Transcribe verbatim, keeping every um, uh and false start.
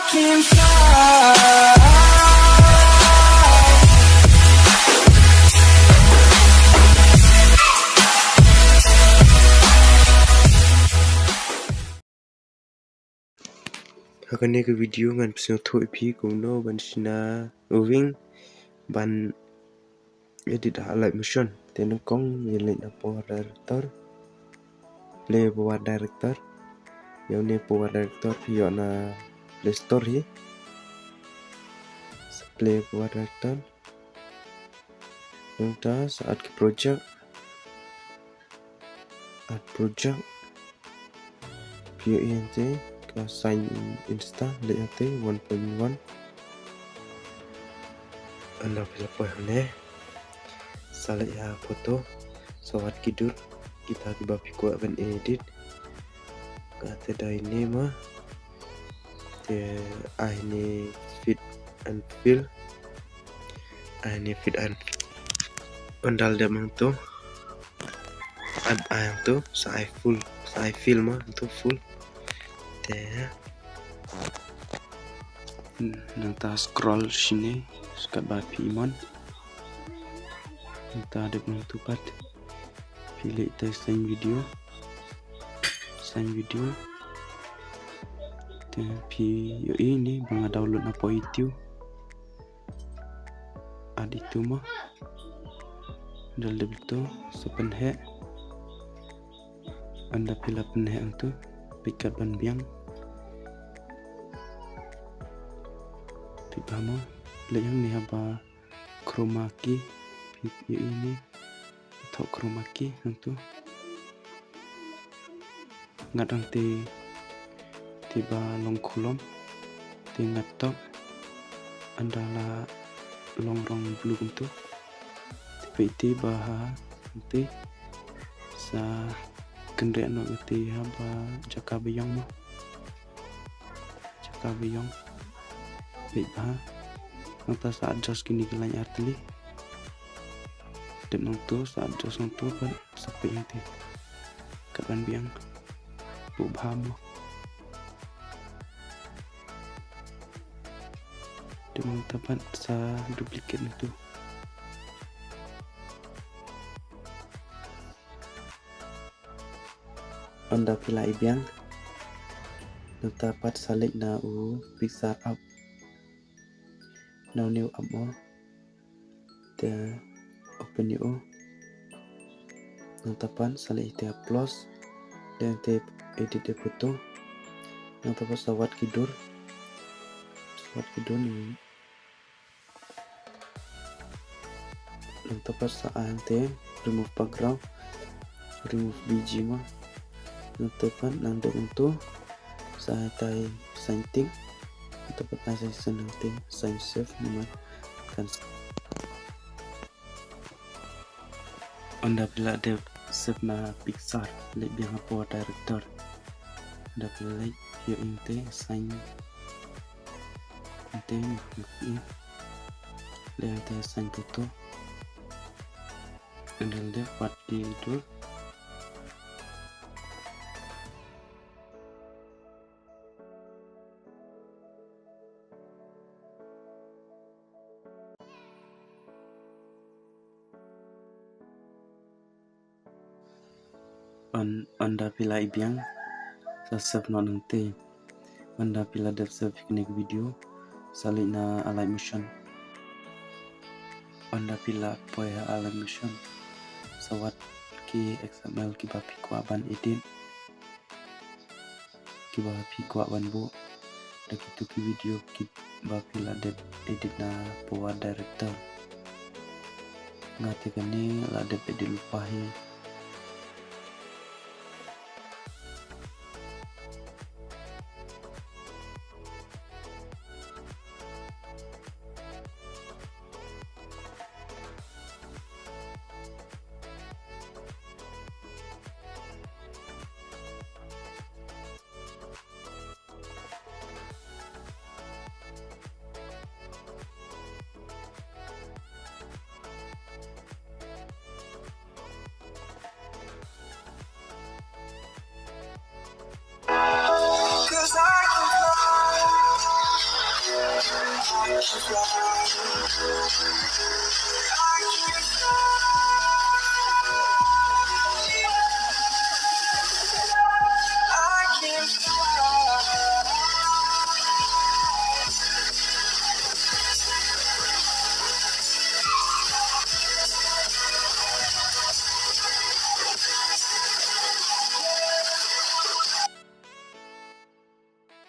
Inside. Ha kane ka video ngan pynsngewthuh ïa phi kumno ban shna u wing ban edit ha Alight Motion. Te nyngkong ïa leit na Power Director. Play Power Director. Ïa une Power Director phi ïoh na Play Store hi. Play Power Director. Nangta sa add ki project. Add project. Phi ïohi hangtei ka sign Insta, leit hangtei one point one. Ynda phi la poi hangne, sa leit ha photo, sa wad ki dur kita kiba phi kwah ban edit. Ka te dei ne ma. Te ai ne fit and fill. Ai ne fit and, ynda la dep hangto, add ai hangto sa ai full, sa ai fill ma hangto full. Te nangta scroll shane, skat ba phi mon. Nangta dep hangto pat phi leit te sign video. Sign video. Te phi ïohi ne ba nga download na poi itu. Add itu mo. Dal dep itu sa pynheh. Ynda phi la pynheh hangto, phi kat ban biang. Phi bha mo. Leit hangne haba chroma key, phi ïohi ne. Thoh chroma key hangto. Ngat hangtei te ba long khulom, te ngat tok. Ynda la long rong blue kumto, te peit te ba ha hangtei sa kynriah noh ïa te haba jaka ba ïong mo. Jaka ba ïong. Peit bha. Nangta sa adjust kine ki line artylli. Dep nangto sa adjust nangto pat sa peit hangtei. Kat ban biang. Buh bha mo. Dep nangta pat sa duplicate nangto. Ynda phi la i biang, nangta pat sa leit na u PicsArt app. Na une u app mo. Te open ïa u. Nangta pat sa leit te plus. Te edit ïa photo. Nangta pat sa wad ki dur. Sa wad ki dur. Nangta pat sa ai hangtei remove background, remove B G mo. Nangta pat nang dep hangto sa ai tai sign tick. Nangta pat ai sign hangtei sign save namar kan. Ynda phi la dep save na PicsArt, leit biang ha Power Director. Ynda phi la leit, ïohi hangtei sign. Hangtei, leit hangtei sign photo. Ynda la dep wad ki dur. Ynda phi la i biang, sa save noh nangtei. Ynda phi la dep save ïa kine ki video, sa leit na Alight Motion. Ynda phi la poi ha Alight Motion, sa wad ki X M L kiba phi kwah ban edit. Kiba phi kwah ban buh da kito ki video kiba phi la dep edit na Power Director. Nga te kane la dep edit lypa hi.